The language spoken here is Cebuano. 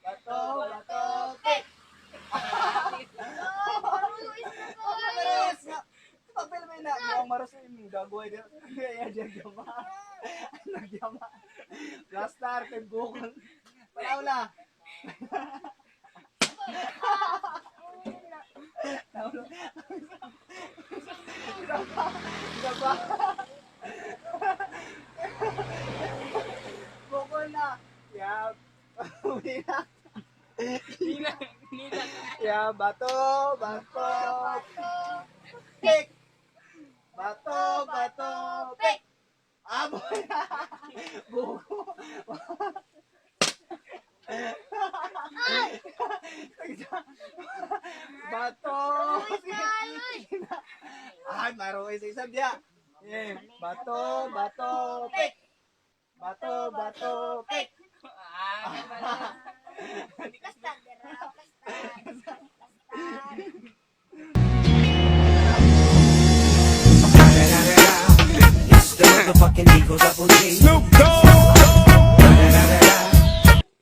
Bato, bato, pick. Maros nga. Papel may na. Ang maros yung gagawin niya. Kaya diyan gyama. Nagyama. Plaster kay bukol. Wala wala. Wala. Isa pa. Isa pa. Bukol na. Yeah. Uwi na. Nila, nila. Yeah, bato, bato, pick. Bato, bato, pick. Ah, boy. Buko. Bato. Ay, maroy sa isang diya. Yeah. Bato, bato, pick. Bato, bato, pick. Ah, Basta, dira, basta. Basta. It's the motherfucking Eagle Double G. Snoop Dogg.